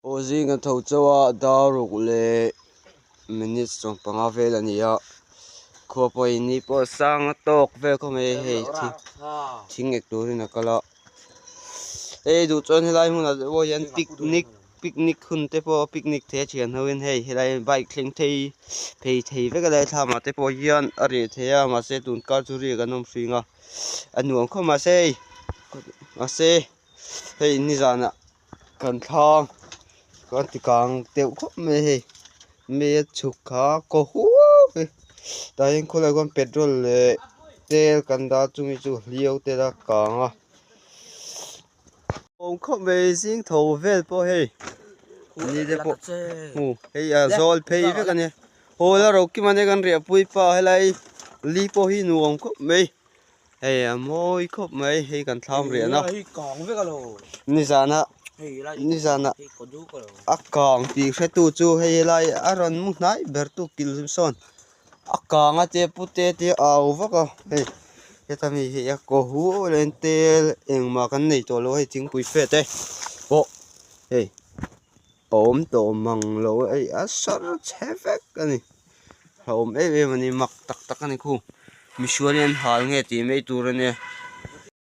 Aw zing kan tho chauh a dar ruk leh minute 15 vel a ni a khua pawhin ni pawh a sang a tawk vel khawp mai hei thing ek turin a kal a hei duh chuan helai hmunah te pawh hian picnic picnic hun te pawh picnic thei a thian hoin hei helai bike thleng thei phei thei vek a lai thlamah te pawh hian a reh thei a mahse tun kar chu riak an awm hring a a nuam khawp mahse hei mahse hei nizanah. Kan thlang kan ti kang deuh khawp mai hei mei a chhuk kha kaw huau hi tah hian khawlai khuan petrol leh tel kan dah chumi chu hliau tel a kang a awm khawp mai zing tho vel pawh hei ni te pawh hmu hei a zawl phei vek a nia haw la ro kim a nia kan riahpui pa helai li pawh hi nuam khawp mai. Hei a mawi khawp mai hei kan thlam riah na nizana nizana a kang tih hretu chu hei helai a rawn mu hnai ber tu kil sawn a kang a tia pute te a au vak a hei heta mi hi a kaw huau leh tel engmah kan nei tawh lo hei thingpui fe te pawh hei a awm tawh mang lo hei a sawr chhe vek a ni. A awm em em a ni mak tak tak a ni khu misual hian hal nge tih mai tur a nia.